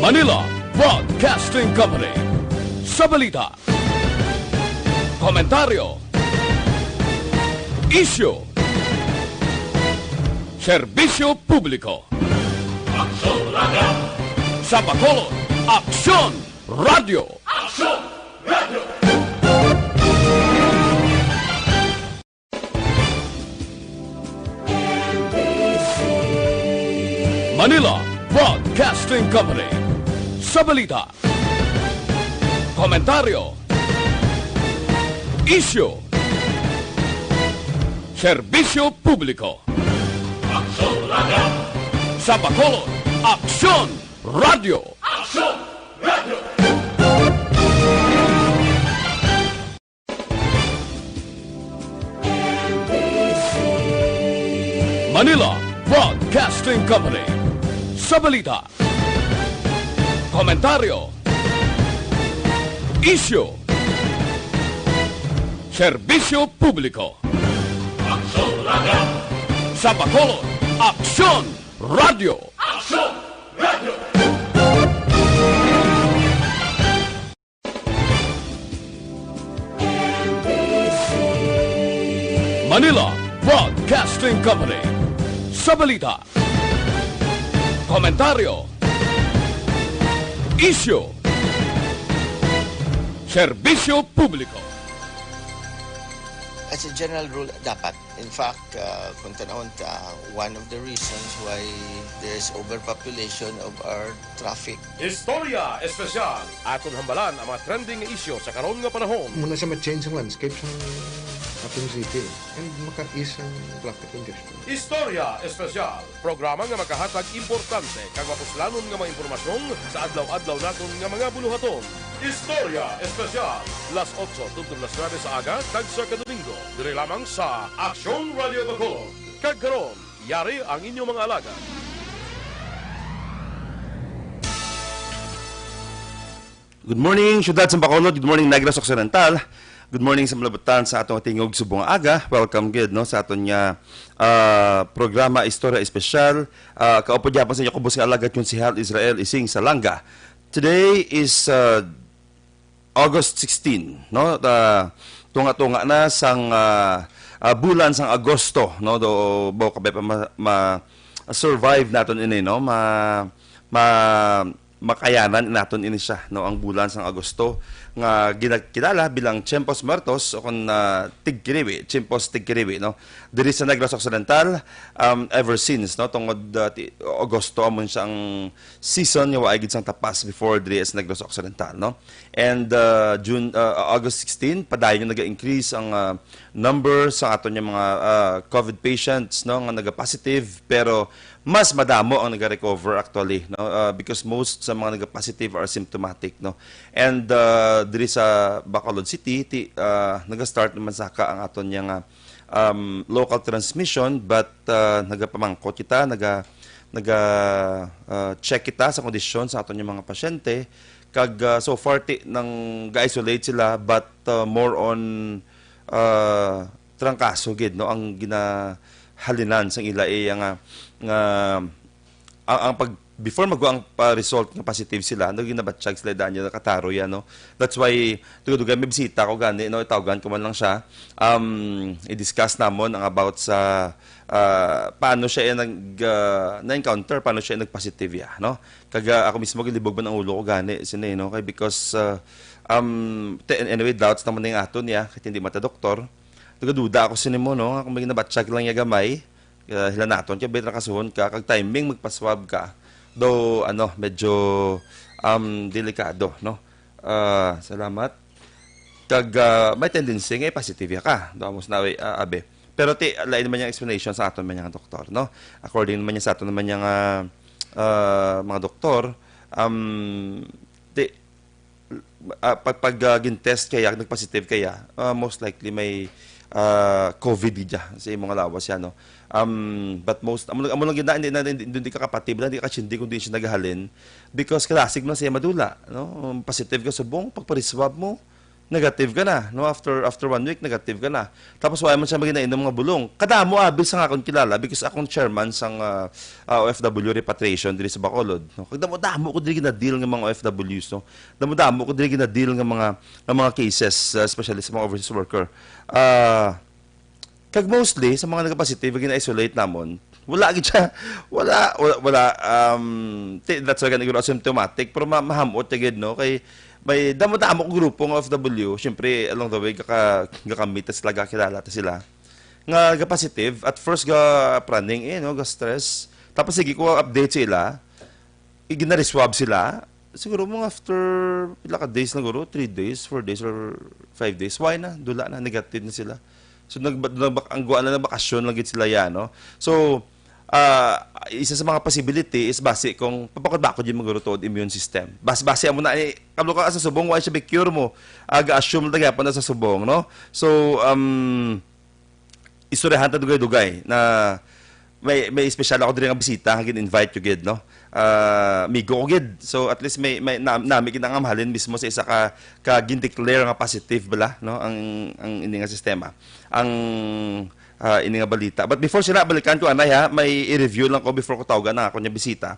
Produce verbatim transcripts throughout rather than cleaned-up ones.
Manila Broadcasting Company. Sa balita, komentaryo, isyu, serbisyo publiko. Aksyon Radio. Sa Bacolod, Aksyon Radio. Aksyon Radio. Manila Broadcasting Company. Sa balita, komentaryo, isyu, serbisyo publiko. Aksyon Radio. Sa Bacolod, Aksyon Radio. Aksyon Radio. Manila Broadcasting Company. Sa balita, komentaryo, isyu, serbisyo publiko. Aksyon Radio. Sa Bacolod, Aksyon Radio. Aksyon Radio. Manila Broadcasting Company. Sa balita, komentaryo, isyu, serbisyo publiko. As a general rule, dapat. In fact, uh, kung tanawon ta, one of the reasons why there's overpopulation of our traffic. Istorya Espesyal. Aton hambalan ang mga trending nga isyu sa karon nga panahon. Muna siya ma-change ang landscape sa ating city and maka-ease ang traffic congestion. Istorya Espesyal. Programa nga makahatag importante kag mapuslanon nga mga impormasyon sa adlaw-adlaw naton nga mga buluhaton. Istorya Espesyal. Las otso tubtob las nuebe sa aga, kag sa kadomingo, diri lamang sa Aksyon Radio Bacolod. Kag karon, yari ang inyong mga alagad. Good morning, Syudad sa Bacolod. Good morning, Negros Occidental. Good morning sa malabutan sa atong tingog subong nga aga. Welcome gid, no, sa aton nga, ah, programa Istorya Espesyal. Ah, kaupo gyapon sa inyo, kubos nga alagad, Konsehal Israel Ising Salanga. Today is, ah, August sixteen, no? Ah, tunga-tunga na sang, ah, ah, bulan sang Agosto, no? Do, bo, kabay pa ma-, ma-, survive naton ini, no? Ma-, ma-, makayanan naton ini siya, no? Ang bulan sang Agosto nga ginakilala bilang Tiempos Muertos o kon, ah, Tigkiriwi, Tiempos Tigkiriwi, no? Diri sa Negros Occidental, um, ever since, no? Tungod, ah, ti-, Agosto, amo siya ang season nga waay gid sang tapas before diri sa Negros Occidental, no? And, uh, June, uh, August sixteen, padayon nga naga-increase ang, uh, number sa aton nga mga, uh, COVID patients, no, nga naga-positive, pero mas madamo ang naga-recover actually, no, uh, because most sa mga naga-positive are symptomatic, no. And, uh, diri sa Bacolod City, ti-, uh, naga-start naman saka ang aton nga, um, local transmission, but, uh, nagapamangkot kita, naga-, naga, uh, check kita sa kondisyon sa aton nga mga pasyente. Kag, ah, so far, ti-, nang ga-isolate sila, but, ah, more on, ah, trangkaso gid, no, ang ginahalinan sang ila iya nga, nga, ang, ang pag, before magwa ang pa-result nga positive sila, no, ginabatyag sila daan niya, nakataro yan, no. That's why, dugay-dugay may bisita ko gani, no, itawgan ko man lang siya. Um, i-discuss namon ang about sa, ah, paano siya iya nag, ah, na-encounter, paano siya iya nag-positive ya, no. Kag, ah, ako mismo, gilibog man ang ulo ko gani sini, no? Kay because, ah, um, te-, anyway, doubts naman ning aton, ya, kay hindi man ta doktor. Nagaduda ako sini mo, no? Ako may nabatyag lang ya gamay. Ah, hila naton, kay bitra kasuhon ka, kag timing magpaswab ka. Though, ano, medyo, um, delikado, no? Ah, salamat. Kag, ah, may tendency nga positive ya ka. Daw mo sinabi, ah, abi. Pero ti, lain naman yung explanation sa aton man yung doktor, no? According naman niya sa aton naman yung, ah, ah, mga doktor, um, ti, ah, pag, pag, ah, gin-test kaya, nag-positive kaya, ah, most likely may, ah, COVID gid ya sa imong lawas ya, no? Um, but most, amo, amo lang gid na, hindi na, hindi, hindi ka kapatid, hindi ka sindi kung di siya naghalin. Because kalasig man siya madula, no? Positive ka subong, pagpariswab mo, Negative ka na, no? After, after one week, negative ka na. Tapos wala man siya maginainom nga bulong. Kadamo abi sa akon kilala because akong chairman sang, ah, ah, O F W repatriation diri sa Bacolod, no? Kag damo-damo ko diri gina-deal nga mga O F Ws, no? Damo-damo ko diri gina-deal nga mga, nga mga cases, ah, especially sa mga overseas worker. Ah, kag mostly sa mga nagapositive, gina-isolate namon, wala gid siya. Wala, wala, wala, um, ti-, that's why ganiguro asymptomatic, pero ma-, mahamot siya gid, no? Kay may damo-damo ko grupo nga O F W, syempre, along the way, gaka-, gakamit ta sila, gakilala ta sila. Nga ga-positive, at first ga-praning, eh, no? Ga-stress. Tapos sige ko update sa ila, iginariswab sila. Siguro mga after pila ka days na guro, three days, four days, or five days. Why na? Dula na, negative na sila. So, nag, nag, ang guwa na, nagbakasyon lang gid sila yan, no? So, ah, isa sa mga possibility is basi kung papakod-bakod yung mga guro tuod immune system. Bas, basi amo na, eh, kablo ka sa subong, why siya be cure mo? Aga-assume na gyapon na sa subong, no? So, um, istoryahan ta dugay-dugay na may, may espesyal ako diri nga bisita nga gin-invite ko gid, no? Ah, amigo ko gid. So, at least may, may na, nami gid ang amahalin mismo sa isa ka, ka gin-declare nga positive bala, no? Ang, ang ini nga sistema. Ang, ah, ini nga balita. But before sila, balikan ko, anay ha, may i-review lang ko before ko tawagan ang ako niya bisita.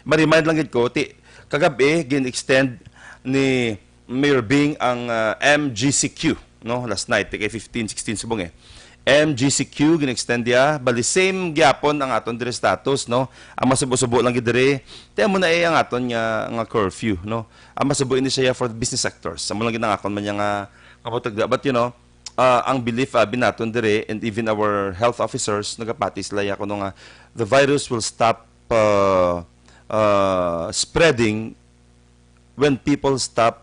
Ma-remind lang gid ko, ti, kagabi, gin-extend ni Mayor Bing ang, ah, M G C Q, no? Last night, ti kay fifteen, sixteen subong eh. M G C Q, gin-extend niya. Bali, same gyapon ang aton diri status, no? Ang masubo-subo lang gid diri, ti amo na eh ang aton nga, nga curfew, no? Ang masubo ini siya for business sectors. Amo lang gid ang akon man niya nga, nga butag-, but, you know, ah, ang belief, ah, abi naton diri, and even our health officers, nagapati sila ya kuno nga the virus will stop, ah, ah, spreading when people stop,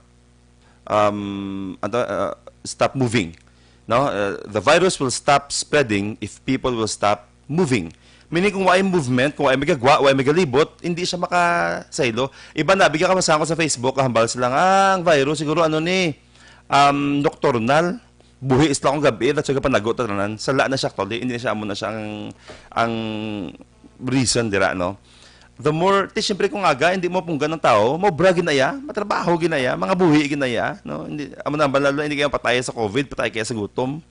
um, ano, uh, stop moving, no? Uh, the virus will stop spreading if people will stop moving. Meaning, kung waay movement, kung waay magagwa, waay magalibot, hindi siya makasaylo. Iba na, bigyan ka masangkot sa Facebook, kahambal sila nga, "Ah, ang virus, siguro ano ni, um, nocturnal. Buhi sila kung gabi, that's why panago ta tanan." Sala na siya actually, hindi na siya, amo na siya ang, ang reason dira, no? The more, ti, siyempre, kung aga, hindi mo punggan ang tao, maobra ginaya, matrabaho ginaya, mga buhi ginaya, no? Hindi, amo na, bala, hindi kayo patay sa COVID, patay kayo sa gutom.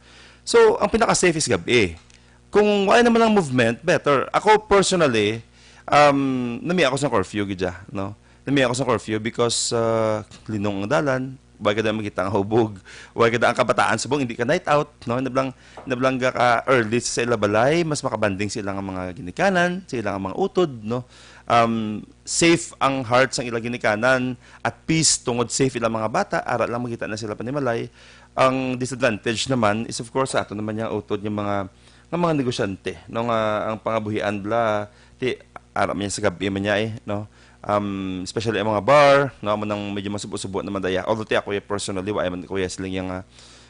So, ang pinaka-safe is gabi. Kung wala naman ang movement, better. Ako, personally, um, nami ako sa curfew, gid siya, no? Nami ako sa curfew because, uh, linong ang dalan, wala ka na makita ang hubog, wala ka na ang kabataan subong, hindi ka night out, no? Nablang, nablang ka early sa ila balay, mas makabanding sa ilang mga ginikanan, sa ilang mga utod, no? Um, safe ang heart sang ilang ginikanan, at peace tungod safe ilang mga bata, ara lang makita na sila panimalay. Ang disadvantage naman is, of course, sa ato naman yung utod yung mga, nga mga negosyante, no? Nga ang pangabuhian bla, ti, ara man yan sa gabi man niya eh, no? Um, especially ang mga bar, no? Amo nang medyo masubo-subo naman daya. Although ti ako ya personally, wa man ko ya siling yang, ah,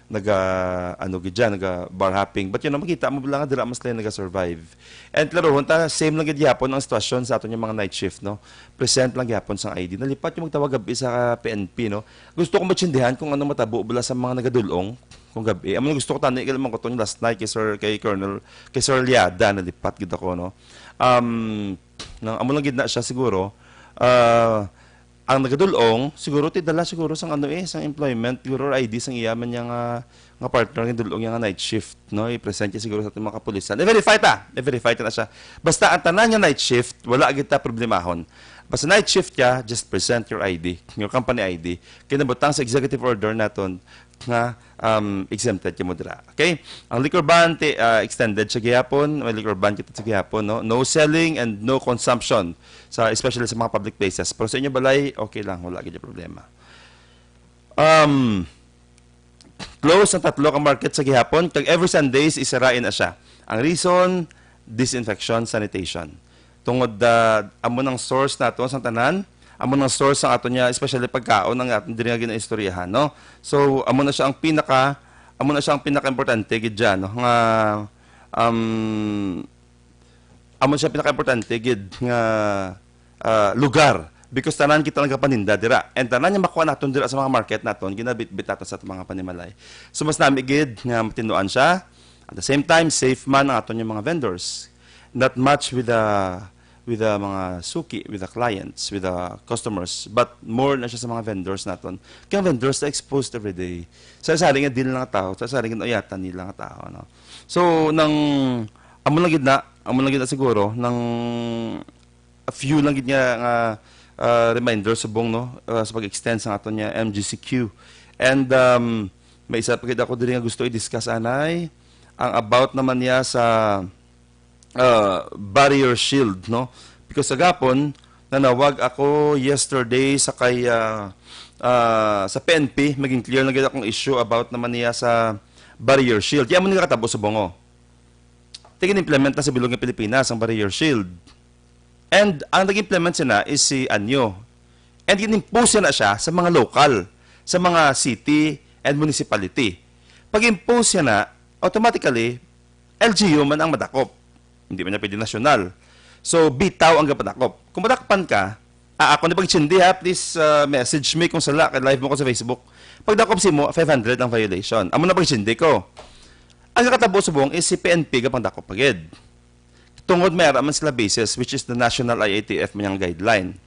naga, ano gid dyan, naga bar hopping. But, you know, makita mo lang nga dira mas lang naga-survive. And klarohon ta, same lang gid gyapon ang sitwasyon sa aton yung mga night shift, no? Present lang gyapon sang I D. Nalipat yung magtawag gabi sa P N P, no? Gusto ko maintindihan kung ano matabo bala sa mga nagadulong kung gabi. Amo na gusto ko tani kay man ko tong last night kay Sir, kay Colonel, kay Sir Liada, nalipat gid ako, no? Um, nang amo lang gid na siya siguro. Ah, ang nagadulong, siguro ti dala siguro sang ano eh, sang employment, siguro or I D sang iya man niya nga, nga partner nga dulong niya nga night shift, no? I-present niya siguro sa ating mga kapulisan. I-verify ta, i-verify ta na siya. Basta ang tanan nga night shift, wala kita problemahon. Basta night shift ka, just present your I D, your company I D. Kinabutang sa executive order naton nga, um, exempted kamo dira. Okay? Ang liquor ban, ti, ah, extended siya gihapon. May liquor ban kita sa gihapon, no? No selling and no consumption, sa, especially sa mga public places. Pero sa inyo balay, okay lang, wala gid problema. Um, close ang tatlo ka market sa gihapon, kag every Sundays, isarain na siya. Ang reason, disinfection, sanitation. Tungod, ah, amo nang source nato sa tanan, amo nang source ang ato niya, especially pagkaon ang ato diri nga ginaistoryahan, no? So, amo na siya ang pinaka, amo na siya ang pinaka-importante gid dyan, no? Nga, um, amo siya pinaka-importante gid nga, ah, lugar, because tanan kita nagapaninda dira. And tanan nga makuha naton dira sa mga market naton, ginabitbit naton sa atong mga panimalay. So, mas nami gid nga matinuan siya. At the same time, safe man ang aton yung mga vendors. Not much with the, with the mga suki, with the clients, with the customers, but more na siya sa mga vendors naton. Kay ang vendors na exposed every day. Sa sari nga deal nga tao, sa sari nga uyatan nila nga tao, no? So, nang, amo lang gid na, amo lang gid na siguro, nang a few lang gid nga, nga, ah, reminder subong, no, ah, sa pag-extend sa aton nga M G C Q. And, um, may isa pa gid ako diri nga gusto i-discuss, anay, ang about naman niya sa, ah, barrier shield, no? Because sa gapon, nanawag ako yesterday sa kay, ah, ah, sa P N P, maging clear na gid akong issue about naman niya sa barrier shield. Kaya mo nga katabo subong, oh. Tigin-implement na sa bilog nga Pilipinas ang barrier shield. And ang nag-implement sina is si Anyo. And gin-impose na siya sa mga local, sa mga city and municipality. Pag-impose na, automatically, L G U man ang madakop. Hindi man niya pwede nasyonal. So, bitaw ang gapadakop. Kung madakpan ka, ah, ako ni pagchindi ha, please, ah, message me kung sala, kay live mo ko sa Facebook. Pagdakop si mo, five hundred ang violation. Amo na pagchindi ko. Ang nakatabo subong is si P N P gapangdakop pa gid. Tungod may ara man sila basis, which is the National I A T F man yang guideline.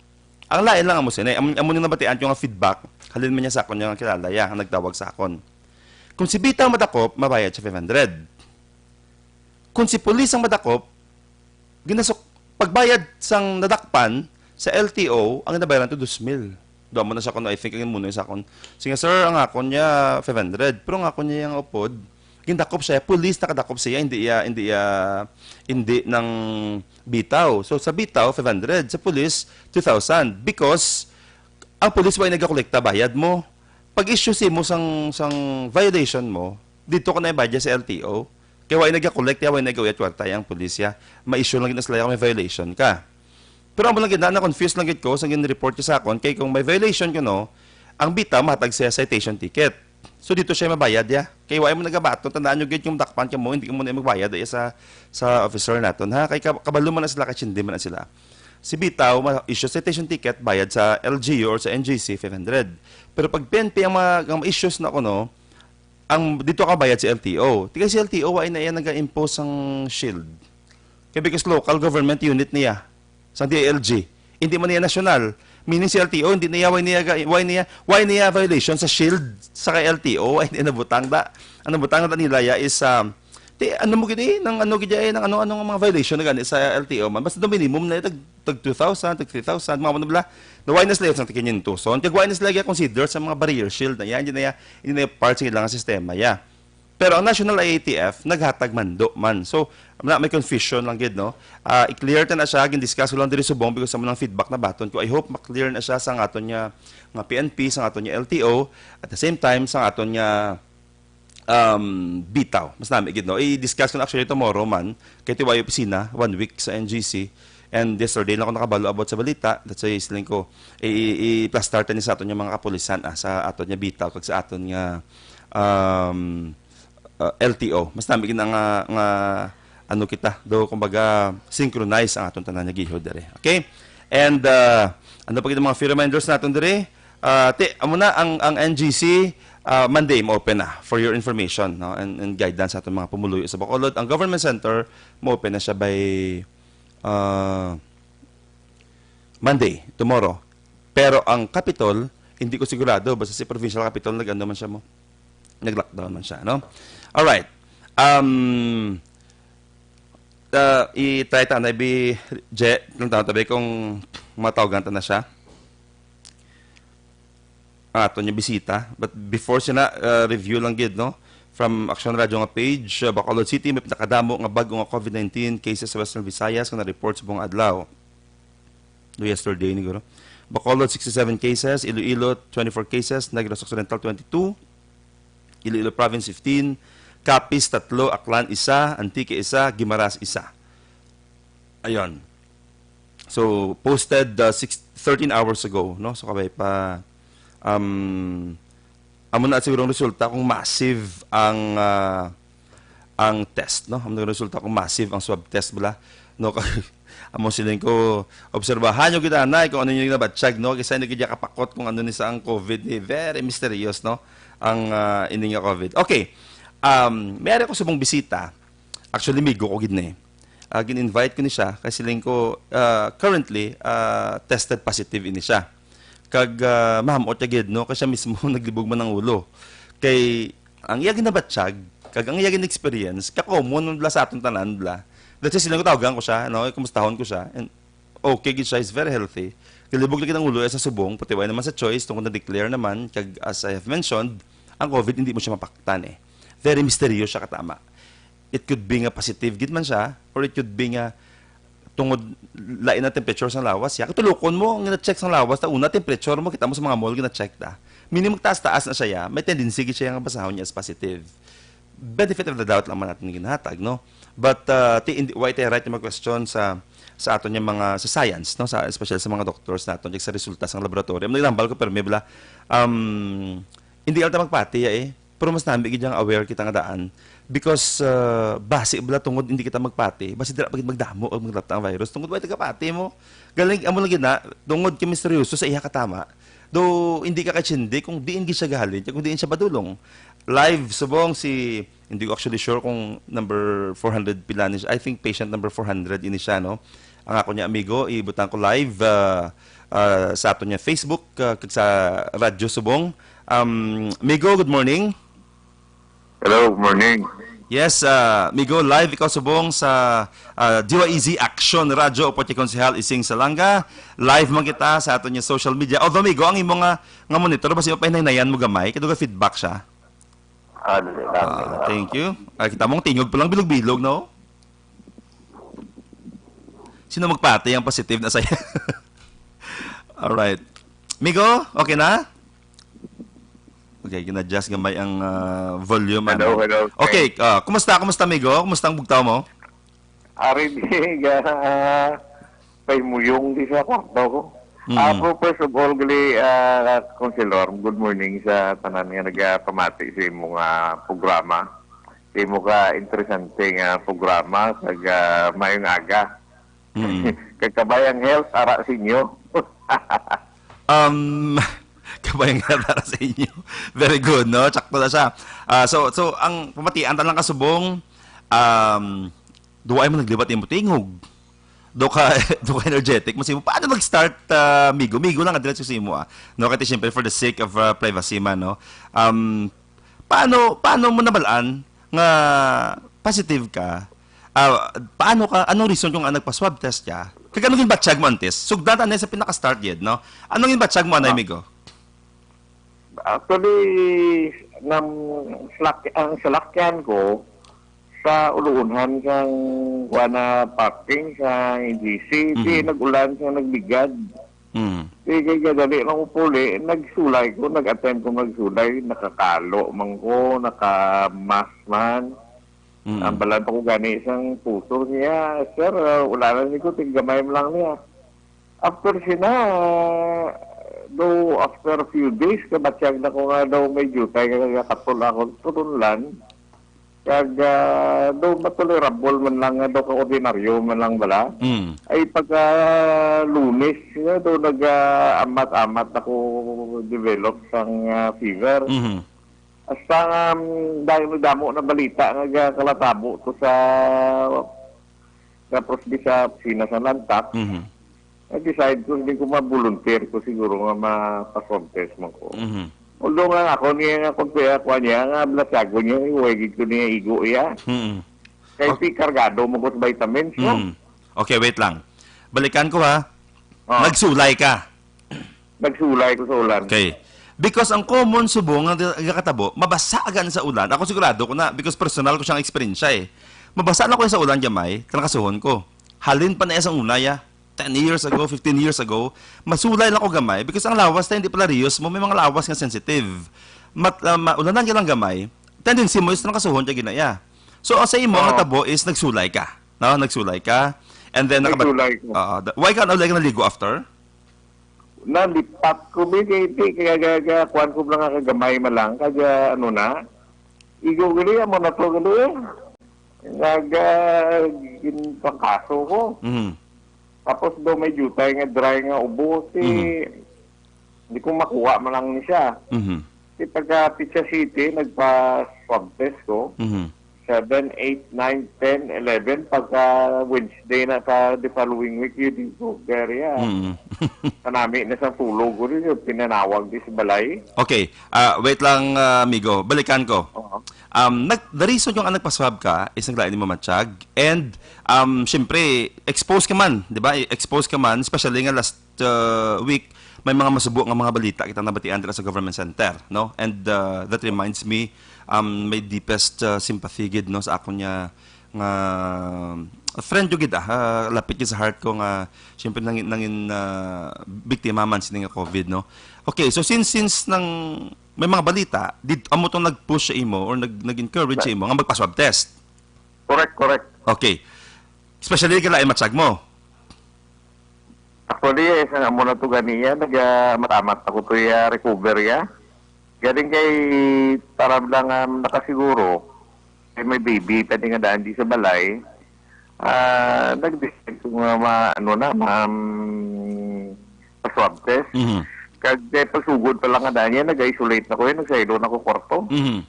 Ang lain lang amo sini, amo, amo nang nabatian ko nga feedback, halin man niya sa akon nga kilala ya, ang nagtawag sa akon. Kung si bitaw madakop, mabayad siya five hundred. Kung si pulis ang madakop, ginasok, pagbayad sang nadakpan sa L T O, ang nabayaran to dos mil. Doon mo na sa akon, I think, ang muna sa akon. Sige, sir, ang akon niya five hundred, pero ang akon niya yung upod, gindakop siya, pulis nakadakop siya, hindi iya, hindi iya, hindi nang bitaw. So, sa bitaw, five hundred. Sa pulis, two thousand. Because, ang pulis wa nagakolekta bayad mo. Pag-issue si mo sang, sang violation mo, dito ka na ibayad sa L T O. Kaya wa nagakolekta, wa nagauyat kwarta ang pulis ya. Ma-issue lang gid na sila kung may violation ka. Pero amo lang gid na, na-confuse lang gid ko sa gin-report ko sa akon, kay kung may violation ko, no, ang bitaw mahatag siya citation ticket. So dito siya mabayad ya. Kay wa mo nagabato, tandaan nyo gid yung dakpan ka mo, hindi ka mo na magbayad ya sa, sa officer naton, ha? Kay kab-, kabalo man na sila, kay chindi man na sila. Si bitaw, ma-issue citation ticket, bayad sa L G U or sa N G C, five hundred. Pero pag P N P ang mga, ang issues na kuno, ang dito ka bayad sa L T O. Tigay si L T O, wa na iya naga-impose ang shield. Kaya because local government unit niya, sa D I L G, hindi man niya national. Meaning si L T O, hindi niya, why niya, ga- why niya, why niya violation sa shield sa kay L T O, why niya nabutang da. Ang nabutang da nila ya is, um, ti, ano mo gini, nang ano gid eh, nang ano, ano nga mga violation na gani sa L T O man. Basta daw minimum na tag, tag two thousand, tag three thousand, mga ano bala. Na why na sila sa kinyentos? So, kag why na sila consider sa mga barrier shield na yan, hindi na yan, hindi na yan part sa ilang sistema ya. Pero ang National I A T F, naghatag mando man. So, na, may confusion lang gid, no? Ah, i-clear ta na siya, gin-discuss ko lang diri subong because sa mga feedback na baton ko. I hope ma-clear na siya sa aton nga, nga P N P, sa aton nga L T O, at the same time, sa aton nga, um, bitaw. Mas nami gid, no? I-discuss ko na actually tomorrow man, kay tiway opisina, one week sa N G C. And yesterday lang ako nakabalo about sa balita. That's why siling ko, i-, i-, i-plastar ta ni sa aton yung mga kapulisan, ah, sa aton nga bitaw, kag sa aton nga, um, uh, L T O. Mas nami gid na nga, nga, ano kita, do, kumbaga, synchronize ang aton tanan nga gihod diri. Okay? And, uh, ano pa gid ang mga few reminders naton diri? Uh, ti, amo na ang, ang N G C, uh, Monday mo open na for your information, no, and, and guidance sa atong mga pumuluyo sa Bacolod. Ang Government Center mo open na siya by, uh, Monday, tomorrow. Pero ang Capitol, hindi ko sigurado. Basta si Provincial Capitol, nag-ano man siya mo. Nag-lockdown man siya, no? Alright. Um, uh, i-try ta na, bi, Je, lang tabi kung matawgan ta na siya. Ang aton yung bisita. But before sina, uh, review lang gid, no? From Action Radio nga page, uh, Bacolod City, may pinakadamo nga bago nga COVID nineteen cases sa Western Visayas nga na-report sa buong adlaw. Do yesterday ni guro. Bacolod, sixty-seven cases, Iloilo, twenty-four cases, Negros Occidental, twenty-two, Iloilo Province, fifteen, Capiz, tatlo, Aklan, isa, Antique, isa, Guimaras, isa. Ayun. So, posted, uh, six, thirteen hours ago, no? So, kabay pa, um, amo na siguro ang resulta kung massive ang, ah, ang test, no? Amo na ang resulta kung massive ang swab test bala, no? Amo siling ko, obserbahan nyo gid anay kung ano yung nabatsyag, no? Kasi hindi gid kapakot kung ano ni sa ang COVID, eh. Very mysterious, no? Ang, ah, ini nga COVID. Okay. Um, may ari ko subong bisita. Actually, migo ko gid ni. Ah, gin-invite ko ni siya, kay siling ko, ah, currently, ah, tested positive ini siya. Kag, ah, mahamot niya gid, no? Kay siya mismo naglibog man ang ulo. Kay, ang iya ginabatyag, kag ang iya gin-experience, ka-common man bala sa aton tanan, bala. That's why siling ko, tawagan ko siya, no? Kumustahon ko siya. And okay gid siya, is very healthy. Galibog lagi ang ulo sa subong, pati wala naman sa choice, tungod na-declare naman, kag as I have mentioned, ang COVID, hindi mo siya mapaktan eh. Very mysterious siya katama. It could be nga positive gid man siya, or it could be nga tungod lain na temperature sang lawas siya. Katulukon mo, ang gina-check sang lawas, ta una temperature mo, kita mo sa mga mall, gina-check ta. Meaning, magtaas-taas na siya, may tendency gid siya nga basahon niya as positive. Benefit of the doubt lang man natin ginahatag, no? But, uh, ti-, hindi, why tayo right yung mga question sa, sa aton yung mga, sa science, no? Sa, especially sa mga doctors naton, yung sa resulta sa laboratory. Ang nagambal ko, pero may bala, um, hindi lang tayo magpati, eh. Pero mas nami gid yung aware kita nga daan. Because, uh, basi bala tungod hindi kita magpati, basi dira pa gid magdamo o maglapta ang virus. Tungod wala tayo kapati mo. Galing, amo lang gid na, tungod kay misteryoso sa iya katama. Though, hindi ka kachindi kung diin gid siya gahalin, kung diin siya badulong. Live, subong si, hindi ko actually sure kung number four hundred pila ni siya. I think patient number four hundred ini siya, no? Ang ako niya amigo, ibutang ko live, ah, ah, sa aton niya Facebook, ah, kag sa Radyo Subong. Um, amigo, good morning. Hello, good morning. Yes, ah, amigo, live ikaw subong sa, ah, D Y E Z Action Radio, upod kay Konsehal Ising Salanga. Live man kita sa aton niya social media. Although, amigo, ang imo nga, nga monitor, basi mapahinaynayan mo gamay, kay dugay feedback siya. Ah, dali lang, dali Ah, lang. Thank you. Ay, kita mong tingog pa lang bilog-bilog, no? Sino magpati ang positive na saya? Alright. Migo, okay na? Okay, gina-adjust gamay ang, ah, volume, Hello, ano? Hello, Okay, thanks. Ah, kumusta? Kumusta, Migo? Kumusta ang bugtaw mo? Ari di, ah, pahimuyong di sa kwarto ko. Mm. Ah, pero first of all, gali, ah, Conselor, good morning sa tanan nga nagapamati sa imo nga programa. Sa imo ka interesante nga programa, kag, ah, maayong aga. Mm. Kag kabayang health, ara sa inyo. Um, kabayang health, ara sa inyo. Very good, no? Tsakto na siya. Ah, so, so, ang pamatian ta lang kasubong, um, duwa ay mo naglibat imo tingog. Do ka, do ka energetic mo sa imo. Paano nag-start, ah, Migo? Migo lang, address ko sa imo, ah. No, kasi siyempre, for the sake of, ah, privacy man, no? Um, paano, paano mo nabalaan nga positive ka? Ah, paano ka, anong reason kung, ah, nagpa-swab test ka? Kag ano ginbatyag mo antes? Sugdan ta na sa pinaka-start yet, no? Anong ginbatyag mo, anay, Ah. Migo? Actually, nang salak-, ang salakyan ko, sa uluunhan sang kuan na parking sa N G C, di Mhm. nag-ulan siya, nagligad. Mhm. Di kay kadali lang ko puli, nagsulay ko, nag-attempt ko magsulay, nakakalo man ko, naka-mask man. Mhm. Ang balan pa ko gani sang puso niya, "Sir, ah, ulanan ni ko, tiggamay mo lang niya." After sina, do after a few days, kabatyag na ko nga daw may jutay nga katol ako, tunlan. Kag, ah, do matolerable man lang nga do ka ordinaryo man lang bala. Mm. Ay pagka Lunes, nga do nag, ah, amat-amat ako develop sang, ah, fever. Mhm. Hasta nga, um, dahil damo na balita nga ga-, kalatabo to sa, sa prosbi sa opisina sa Lantac, Mhm. nag-decide ko, hindi ko ma-volunteer ko siguro nga mapa-swab test man ko. Mhm. Although nga ako niya nga kung kaya kuha niya, nga blasyago niya, iwagid ko niya igo iya. Mhm. Kay Okay. si kargado mo ko sa vitamins, no? Mhm. Okay, wait lang. Balikan ko, ha. Oh. Nagsulay ka. Nagsulay ko sa ulan. Okay. Because ang common subong nga nakatabo, mabasa agad sa ulan. Ako sigurado ko na, because personal ko siyang eksperyensya eh. Mabasa na ko sa ulan, gamay, trangkasuhon ko. Halin pa na sa una, ya. Ten years ago, fifteen years ago, masulay lang ko gamay because ang lawas tayo hindi pala riyos mo, may mga lawas nga sensitive. Mat, ah, ma-, ulanan ka lang gamay, tendency mo is trangkasuhon ka ginaya. So, ang sa imo, ang Oo. natabo is nagsulay ka. No? Nagsulay ka. And then, nakabal- Nagsulay ko. Oo. Da-, why ka, why ka naligo after? Nalipat ko, bi, kay, kay, kaya, kaya, kaya, kuwan ko lang nga kagamay man lang, kaya, ano na, igo gali, amo na to gali, eh. Nag, ah, ginpangkaso ko. Mhm. Tapos daw may jutay nga dry nga ubo, si, Mhm. di ko makuha man lang ni siya. Mhm. Si taga Picha City, nagpa-swab test ko. Mhm. Seven, eight, nine, ten, eleven, pagka Wednesday na sa the following week, yun, di ko, very, ah, Mm. kanami na sa tulog ko rin, yung pinanawag di sa balay. Okay. Ah, wait lang, ah, amigo. Balikan ko. Oo. Um, nag-, the reason yung ang nagpaswab ka is naglain mo matsyag. And, um, syempre, exposed ka man, di ba? Exposed ka man, especially nga last, uh, week, may mga masubo nga mga balita kita nabatian dira sa government center, no? And, uh, that reminds me, um, my deepest, uh, sympathy gid, no, sa akon nga, nga friend gyud gid, ah, ah, lapit gid sa heart ko nga, syempre, nangin, nangin, ah, biktima man sini nga covid, no? Okay, so since, since nang may mga balita, did, amo tong nag-push sa imo or nag, nag-encourage sa imo nga magpa-swab test? Correct, correct. Okay. Especially kay lain matsyag mo. Actually, eh, sa amo na to ganiya, nag, ah, matamat ako to ya, recover ya. Galing kay, para lang, um, nakasiguro, kay may baby, pwede nga daan di sa balay, ah, nag-decide ko nga ma-, ano na, ma-, um, pa-swab test. Mhm. Kag, eh, pagsugod pa lang nga daan niya, nag-isolate na ko yun, nagsaylo na ko kwarto. Mhm.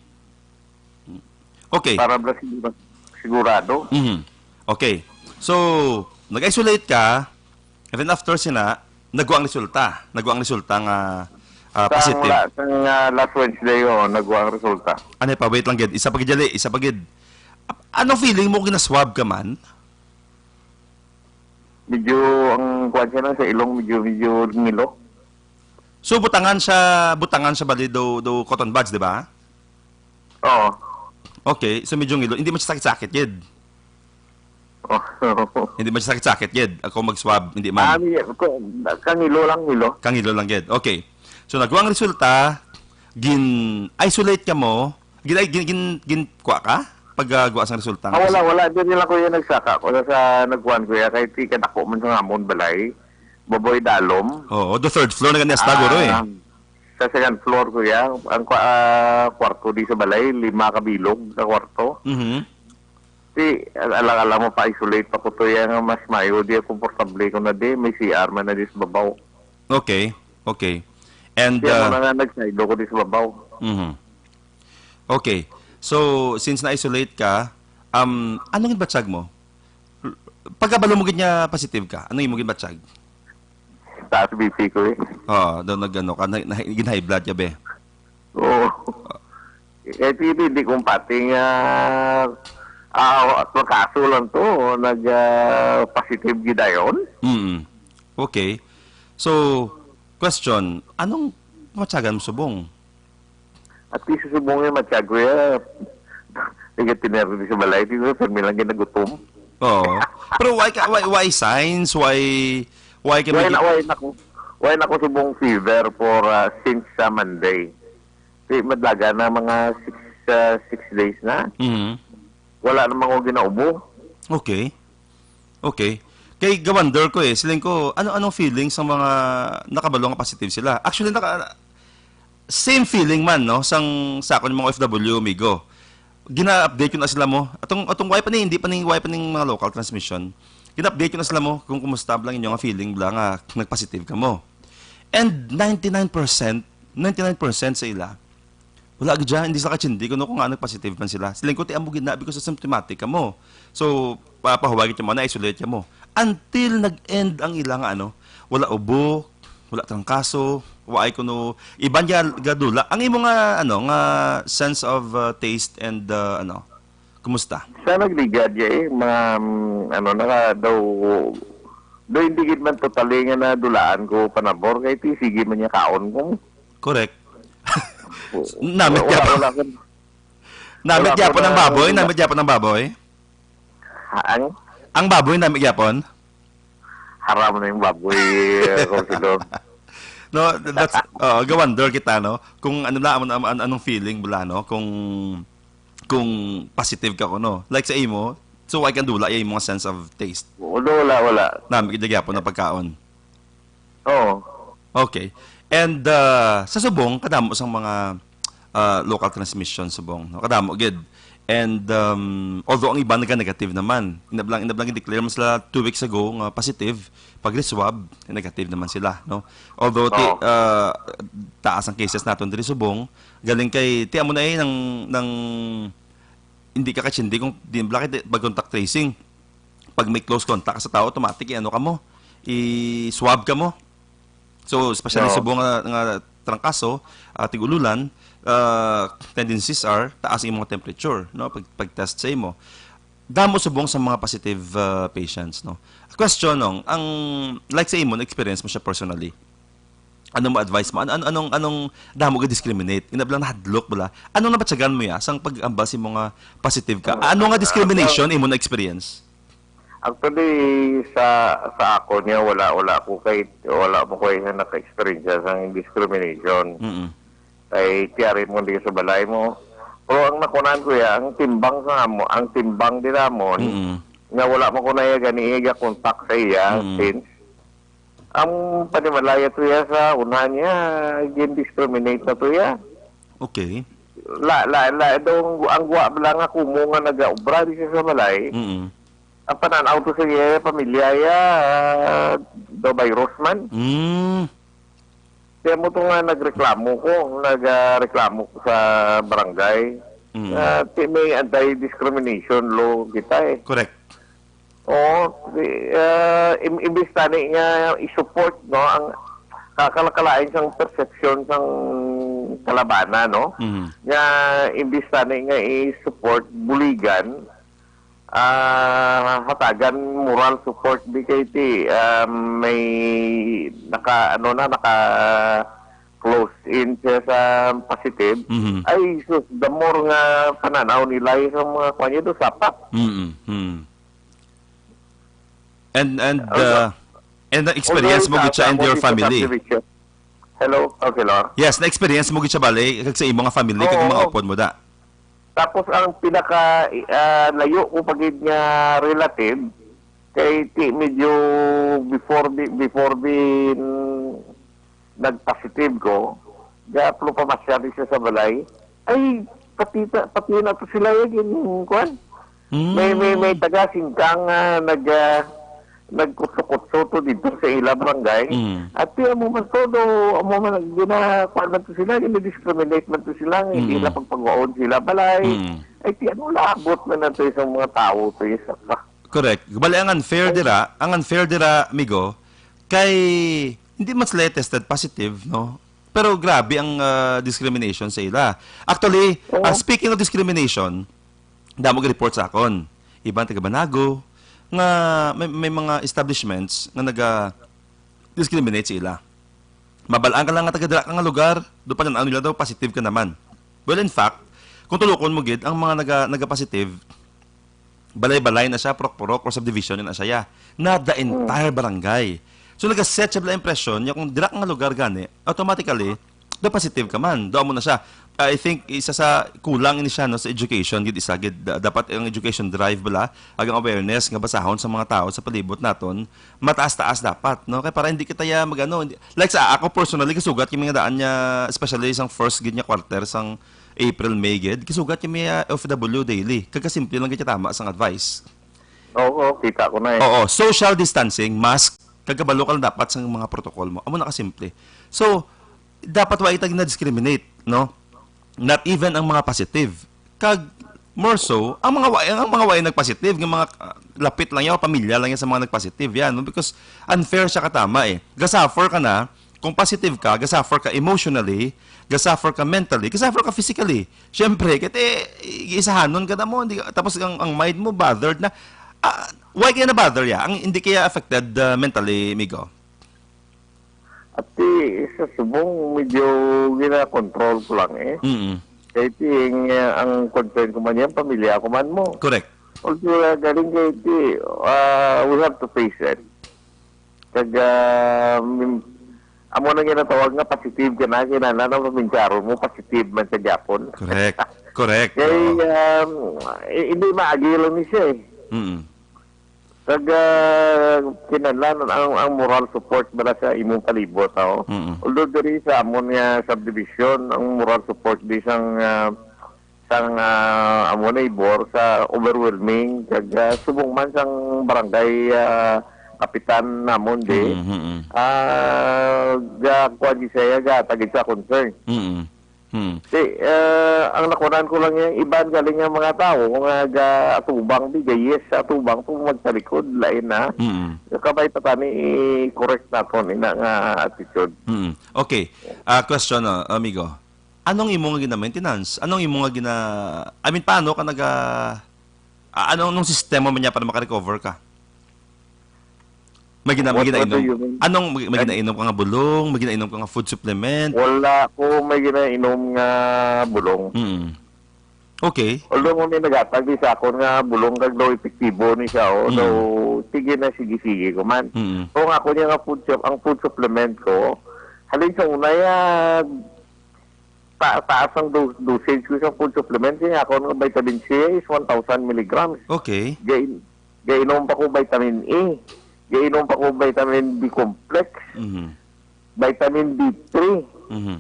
Okay. Para ba sigura-, sigurado? Mhm. Okay. So, nag-isolate ka, and then after sina, nagwa ang resulta. Nagwa ang resulta nga, ah, Sa positive. la-, sa nga last Wednesday, oo, nagwa ang resulta. Ano pa? Wait lang gid. Isa pa gid, dali. Isa pa gid. Ap-, ano feeling mo kung ginaswab ka man? Medyo, ang kuwan siya na sa ilong, medyo, medyo ngilo. So, butangan siya, butangan siya bali do, do cotton buds, di ba? Oo. Okay, so medyo ngilo. Hindi man siya sakit-sakit, gid. Oh. Hindi man siya sakit-sakit, gid. Ako mag-swab, hindi man. Ah, may, ko, kangilo lang, ngilo. Kangilo lang, gid. Okay. So, nagwa ang resulta, gin-isolate ka mo, gin, ay, gin, gin, gin, kuha ka? Pag, ah, guwa sang resulta. Ah, wala, wala. Diri lang ko yung nagsaka. Wala sa nagkuhan ko ya. Kay ti kadako man sa amon balay. Baboy dalom. Oo, the third floor na gani hasta, guro, eh. Ah, sa second floor ko ya. Ang kwa-, ah, kwarto di sa balay, lima ka bilog sa kwarto. Mhm. Ti, al-, alang-alang mo pa-isolate pa ko to ya nga mas mayo di komportable ko na di. May C R man na di sa babaw. Okay, okay. And, Kaya mo ah, na nga nagsaylo ko di sa babaw. Mhm. Okay. So, since na-isolate ka, um, ano ginbatyag mo? Pagkabalo mo gid nga positive ka, ano imo ginbatyag? Taas B P ko eh. Oo, daw nag-ano ka, na, na, gin-high blood ka, be? Oo. Eh, hindi, hindi kong pating, ah, ah, at makaso lang to, nag, ah, positive gid ayon. Mm. Okay. So, question, anong matyagan mo subong? At least subong yung matyago ya. Tiga tinero di sa balay, di ba? Permi lang ginagutom. Oo. Pero why ka, why, why signs? Why, why ka Why may na, why na ko, why na ko subong fever for, ah, since sa Monday? Di madlaga na mga six, ah, six days na. Mhm. Wala namang ko ginaubo. Okay. Okay. Kay gawonder ko eh, siling ko, ano, anong feeling sa mga nakabalo nga positive sila? Actually, naka, same feeling man, no, sang sa akon mga O F W, amigo. Gina-update ko na sila mo. Atong, atong why pa ni, hindi pa ni, why pa ning mga local transmission. Gina-update ko na sila mo kung kumusta lang inyo nga feeling bla nga nagpositive ka mo. And ninety-nine percent, ninety-nine percent sa ila, wala gid siya, hindi sila kachindi kuno kung nga nagpositive man sila. Siling ko, ti amo gid na, because asymptomatic ka mo. So, pa-, pahuway gid mo, na-isolate ka mo. Until nag-end ang ila nga, ano, wala ubo, wala trangkaso, waay kuno, iban niya gadula. Ang imo nga, ano, nga sense of, uh, taste and, uh, ano, kumusta? Sa nagligad ya eh, mga, mm, ano, naka daw, daw hindi gid man totally nga nadulaan ko panabor, kay ti, sige man niya kaon ko. Correct. Namit Wala, gyapon. wala akong, Namit wala gyapon akong ang baboy, na-, namit gyapon ang baboy. Ha, ang? Ang baboy, namit gyapon. Haram na yung baboy, eh, Consuelo. No, that's, uh, gawonder kita, no? Kung ano na, ano, ano, anong feeling bala, no? Kung, kung positive ka, no? Like sa imo, so why kang dula yung mga sense of taste? Wala, wala, wala. Namit gyapon na pagkaon. Oo. Okay. And, uh, sa subong, kadamo sang mga, uh, local transmission subong, no? Kadamo gid. And, um, although ang iba naga-negative naman, inablang, inablang i-declare man sila two weeks ago nga positive, pag reswab, negative naman sila, no? Although ti-, Oo. uh, taas ang cases naton diri subong, galing kay ti amo na eh nang, nang hindi ka kachindi kung di, bakit di, pag contact tracing, pag may close contact ka sa tao, automatic, i-ano ka mo, i-swab ka mo. So, especially sa Oo. buong nga, nga trangkaso, ah, tig-ululan, ah, tendencies are taas ang mga temperature, no? Pag, pag-test sa imo. Damo subong sa mga positive, ah, patients, no? Question, no? Ang, like sa imo, na-experience mo siya personally. Ano mo advice mo? Ano, ano, anong, anong damo ga discriminate? Inablang nahadlok bala. Anong nabatyagan mo ya sang pag-amba sa mga positive ka? Ah, Ano nga ah, discrimination imo na-experience? Actually, sa, sa ako niya, wala, wala ko kay, wala mo ko yung naka-experience sang discrimination. Mm-mm. Kay tiyari mo di sa balay mo. Pero ang nakunan ko ya, ang timbang sa amo, ang timbang din namon, Mm-mm. nga wala mo ko na iya gani iya contact sa iya, Mm-mm. since ang panimalaya to ya sa una niya, gin-discriminate na to ya. Okay. La, la, la, daw ang, ang guwa bala nga kumo nga nag-obra di siya sa balay. Mm-mm. Ang pananaw to sa iya, pamilya ya, ah, daw virus man. Mm. Kaya mo to nga nagreklamo ko, nagreklamo ko sa barangay. Mm. Ah, ti-, may anti-discrimination law kita eh. Correct. Oo, di, ah, im-, imbis tani nga i-support, no, ang kakalakalain sang perception sang kalabana, no? Mm. Nga imbis tani nga i-support, buligan, ah, hatagan moral support di kay ti, ah, may naka, ano na, naka close in siya sa positive. Mhm. Ay, sus, the more nga pananaw nila sa mga kwan niya, do, sapat. Mm, mm. And, and, Ano? uh, and na-experience Although mo gid sa siya and amo your di sa family? subdivision. Hello? Okay, Lord. Yes, na-experience mo gid siya, bali, kag sa imo nga family, kag Oo. mga upod mo da. Tapos ang pinaka, ah, layo ko pa gid nga relative, kay ti medyo before bi-, before bin nag-positive ko, gaplo pa masyado siya sa balay. Ay, pati ta-, pati na to sila, eh, gin-, kuwan. May, may, may Mm. taga Singkang, ah, nag, ah, nagkutsukutso to dito sa ila barangay. Mm. At ti amo man todo, amo man, gina-, kuwan man to sila, gina-discriminate man to sila, hindi Mm. na pagpagwaon sila balay. Mm. Ay, ti ano, labot man na to isang mga tao to, isa ka. Correct. Bali, ang unfair Ay. dira, ang unfair dira, amigo, kay hindi man sila tested positive, no? Pero grabe ang, ah, discrimination sa ila. Actually, Oo. ah, speaking of discrimination, damo ga-report sa akon. Iban taga Banago, nga may, may mga establishments nga naga-discriminate sa ila. Mabalaan ka lang nga taga dira ka nga lugar, do pa nila daw positive ka naman. Well, in fact, kung tulukon mo gid, ang mga naga-, naga-positive, balay-balay na siya, purok-purok, or subdivision na siya, ya. Na the Hmm. entire barangay. So, nagaset siya bala impression niya kung dira ka nga lugar gani, automatically, do positive ka man. Do mo na siya. I think isa sa kulang ini siya, no, sa education, gid isa gid. Da-, dapat ang education drive bala, ag ang awareness nga basahon sa mga tao sa palibot naton, mataas-taas dapat, no? Kay para hindi kita ya mag-ano, hindi, like sa ako personally, gisugat ko mi nga daan niya, especially sang first gid niya quarter, sang April, May gid, gisugat ko mi ya F W daily. Kag kasimple lang gid tama sang advice. Oo, kita ko na eh. Oo, social distancing, mask, kag kabalo ka lang dapat sa mga protocol mo. Amo na kasimple. So, dapat wa kita gina-discriminate, no? Not even ang mga positive. Kag more so, ang mga wa-, ang mga wa nagpositive, nga mga, ah, lapit lang yan, o pamilya lang yan sa mga nagpositive yan, no? Because unfair siya katama eh. Gasuffer ka na, kung positive ka, gasuffer ka emotionally, gasuffer ka mentally, gasuffer ka physically. Siyempre, kasi isahanon ka na mo, hindi, tapos ang, ang mind mo bothered na. Ah, why kaya na-bother ya? Ang, hindi kaya affected, ah, mentally, amigo? At di, sa subong, medyo gina-control ko lang eh. Mm. Kay ti, ang, uh, ang concern ko man yan, pamilya ko man mo. Correct. Also, uh, galing kay ti, uh, we have to face it. Kag, uh, min-, amo na ginatawag nga positive ka na, kinahanglan na maminsaron mo, positive man sa Japon. Correct. Correct. Kay, Oo. um, i-, hindi maagi lang ni siya eh. Mm. Kag, ah, kinahanglan ang, ang moral support bala sa imong palibot, oh. Mm. Although diri sa amon nga subdivision, ang moral support di sang, ah, sang, ah, amon neighbor sa overwhelming, kag, ah, subong man sang barangay, ah, kapitan namon di, Mm, mm, mm. ah, ga-, kuwan di siya, gatagid sa concern. Mm. Mm. Di, ah, ang nakunan ko lang yung iban galing yung mga tao nga ga-atubang, di, ga-yes sa atubang kung magtalikod, lain na. Mm. Kabay pa tani i-correct naton ina nga attitude. Mm. Okay. Ah, question, no, amigo. Anong imo nga gina-maintenance? Anong imo nga gina-, I mean, paano ka naga-, ah, anong, anong sistema man niya para maka-recover ka? May gina-, may What, what do ginainom? you mean? Anong may, may An- ginainom ka nga bulong? May ginainom ka nga food supplement? Wala ko may ginainom nga bulong. Mm. Okay. Although mo may nagatag di sa akon nga bulong kag daw epektibo ni siya, oh. Mm. Daw, sige na, sige, sige ko man. Mm. Kung ako niya nga food sup-, ang food supplement ko, halin sa una, ya, ta-, taas ang do-, dosage ko sa food supplement. Kaya ako nga vitamin C is one thousand milligrams. Okay. Gain-, gainom pa ko vitamin E. Gainom pa ko vitamin B complex. Mhm. Vitamin D three. Mhm.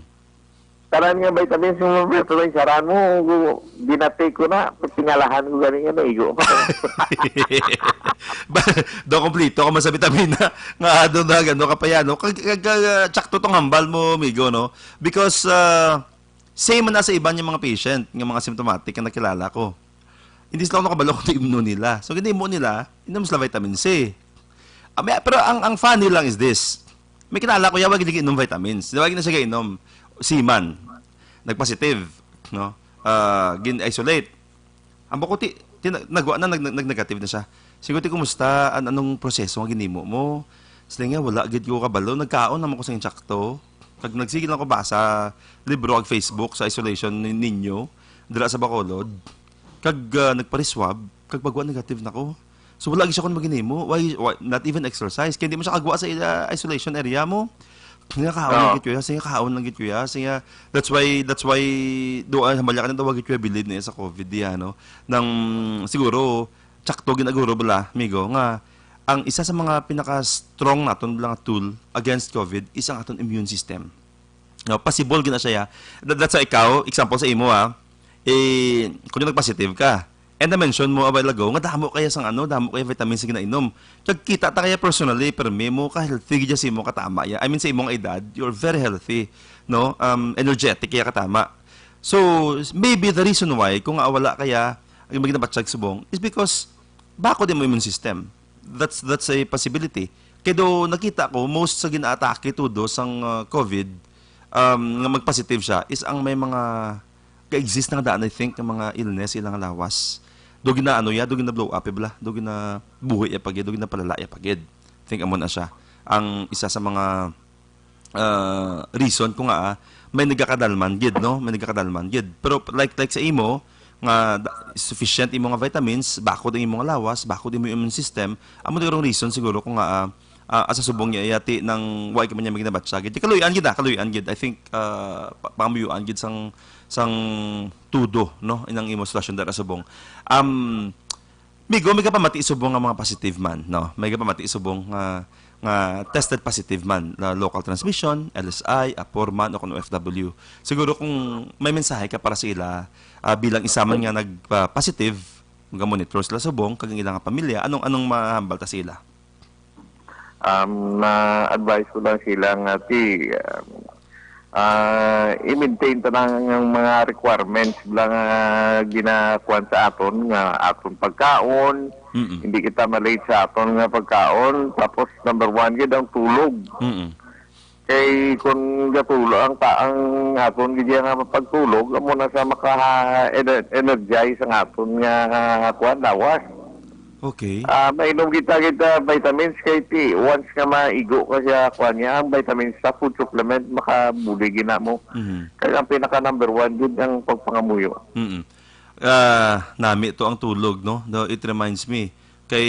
Tanan nga vitamins mo, pero saran mo, gu-, ginatake ko na, tingalahan ko gani nga naigo pa. Ba, do kompleto ka man sa vitamina. Nga ano na, ano ka pa yan, no? Kag, kag, kag, ah, tsakto tong hambal mo, amigo, no? Because, ah, same na sa iban yung mga patient, yung mga symptomatic na nakilala ko. Hindi sila ako nakabalo kung ano imnon nila. So, ginimo nila, inom sila vitamin C. Ah, may, pero ang, ang funny lang is this. May kilala ko, yawa, gid inom vitamins. Yawa, gid na siya inom. Seaman. Nagpositive, no? Ah, gin-isolate. Ang bako ti, ti, nagwa na, nag-, nag-, nag-negative na siya. Sigo ti, "Kumusta? An-, anong proseso nga ginimo mo?" Sila nga, "Wala gid ko kabalo. Nagkaon naman ko sa insakto." Kag nagsige lang ko basa libro ag Facebook sa isolation ni-, ninyo, dira sa Bacolod. Kag, ah, nagpa-reswab, kag pagwa negative na ko. So, wala gid siya kon maginimo. Why, why, not even exercise. Kaya di mo siya kagwa sa, ah, isolation area mo. Nga kaon lang Oo. gid ko ya, siya kaon lang gid ko ya. Siya, that's why, that's why, do, ah, hambalya ka na daw, wag gid ko ya bilib niya sa COVID, di, ano. Nang, siguro, tsakto ginaguro bala, amigo, nga ang isa sa mga pinaka-strong naton bala nga tool against COVID is ang aton immune system. No, possible gina siya, ya. That, that's why ikaw, example sa imo, ah, eh, kung nag-positive ka, and na-mention mo a while ago, nga damo kaya sang ano, damo kaya vitamins nga ginainom. Kag kita ta kaya personally, permi mo, ka-healthy gid sa imo katama, ya. I mean, sa imong edad, you're very healthy, no? Um, energetic kaya katama. So, maybe the reason why, kung nga wala kaya, ang mga ginabatyag subong, is because bako din mo immune system. That's, that's a possibility. Kaya do nakita ko, most sa ginaatake todo sang, uh, COVID, um, nga mag-positive siya, is ang may mga ka-exist na nga daan, I think, nga mga illness, ilang lawas. Do ginaano ya, do gina-blow up, eh, bala. Do ginabuhi ya pagid, do ginapalala ya pagid. I think amo na siya. Ang isa sa mga, uh, reason ko nga, ah, may nagakadalman gid, no? May nagakadalman gid. Pero like, like sa imo, nga da-, sufficient imo nga vitamins, bakod ang imo nga lawas, bakod imo immune system, amo na yung reason siguro kung nga, ah, ah, asa subong niya, yati nang wa ka man niya maginabatsa gid. Kaluy-an gid, ah, kaluy-an gid. I think, ah, pa-, pamuyuan gid sang, sang tudo, no? Inang imo sitwasyon dara subong. Um, Migo, may kapamati subong nga mga positive man, no? May kapamati subong nga, nga tested positive man, na local transmission, L S I, Apur man, o kung O F W. Siguro kung may mensahe ka para sa ila, ah, bilang isa man nga nagpa-positive, nga monitor sila subong, kag ang ilang pamilya, anong, anong mahambal ta sa ila? Um, na-advise ko lang sila nga ti, um, ah, i-maintain ta lang ang mga requirements lang nga ginakuan sa aton, nga aton pagkaon, Mm-mm. hindi kita ma-late sa aton nga pagkaon, tapos number one gid ang tulog. Mm-mm. Kay kung gatulog ang ta-, ang aton gid nga pagtulog, amo na sa maka-ener-, energize ang aton nga kuan, lawas. Okay. Ah, mainom kita, kita vitamins kay ti, once nga maigo ka siya, kuan niya, ang vitamins sa food supplement, makabulig gina mo. Mhm. Kaya ang pinaka number one, gid ang pagpangamuyo. Mm-mm. Ah, nami to ang tulog, no? No, it reminds me, kay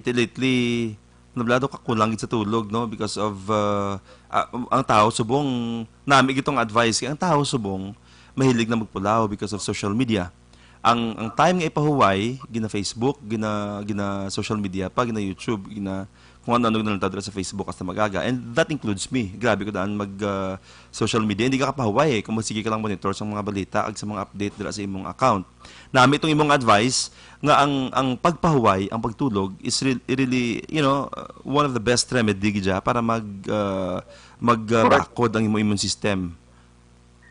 ti lately, nablado ka kulang gid sa tulog, no? Because of, ah, ah, ang tao subong, nami gid tong advice, kay ang tao subong, mahilig na magpulaw because of social media. Ang, ang time nga ipahuway, gina Facebook, gina, gina social media pa, gina YouTube, gina kung ano-ano na lang dira sa Facebook hasta mag-aga. And that includes me. Grabe ko daan mag, ah, social media. Hindi ka kapahuway eh. Kung magsige ka lang monitor sa mga balita ag sa mga update dira sa imong account. Nami itong imong advice nga ang, ang pagpahuway, ang pagtulog is real-, really, you know, uh, one of the best remedy gid siya para mag, ah, mag, ah, Correct. bakod ang imong immune system.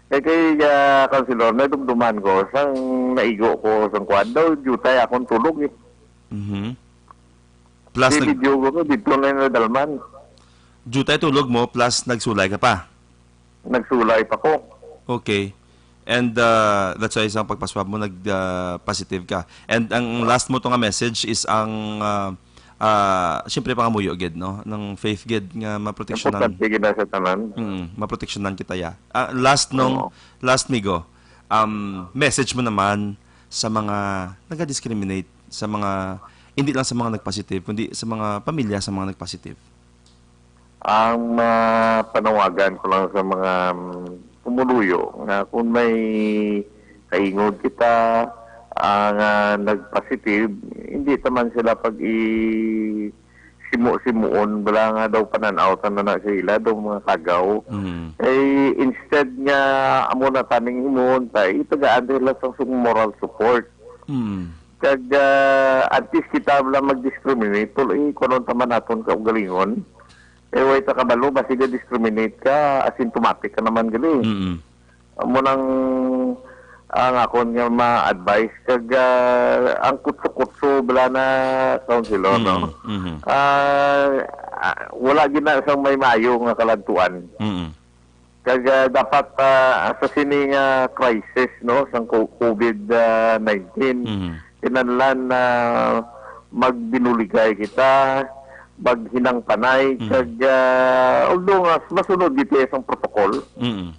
Kay, kay, ah, Councilor, nadumduman ko, sang naigo ko, sang kuwan daw, jutay akong tulog eh. Mhm. Plus, Di nag-, video ko, dito na yung nadalman. Jutay tulog mo, plus nagsulay ka pa? Nagsulay pa ko. Okay. And, uh, that's why isang pagpaswab mo, nag, uh, positive ka. And ang last mo to nga message is ang, uh, uh, siyempre, pangamuyo gid, no? Ng faith gid nga maproteksyonan. Importante gid na sa tanan. Mm, maproteksyonan kita, ya. Ah, last nung, Oo. last, Migo, um, message mo naman sa mga naga-discriminate, sa mga, hindi lang sa mga nagpositive, kundi sa mga pamilya sa mga nagpositive. Ang, ah, panawagan ko lang sa mga, mm, pumuluyo nga kung may kaingod kita, ah, nga nag-positive, hindi ta man sila pag-i-, simo-simuon, bala nga daw panan-aw ta na na sa ila, daw mga kagaw. Mm. Eh, instead nga amo na taning himuon ta, itagaan ta sila sang, sang moral support. Mm. Kag, ah, at least kita lang mag-discriminate, pero, eh, kunon ta man naton kaugalingon. Eh, way ta kabalo, basi ga-discriminate ka, asymptomatic ka naman gali. Mm. Amo nang ang akon nga ma-advise, kag, ah, ang kutso-kutso bala na, Councilor, no? Mm, mhm. Ah, ah, wala gid na sang may maayo nga kaladtuan. Mm. Kag, ah, dapat, ah, sa sini nga crisis, no, sang co-, COVID, ah, nineteen, Mhm. kinahanglan na magbinuligay kita, maghinang panay, Mm. kag, ah, although nga masunod gid sang protocol Mm.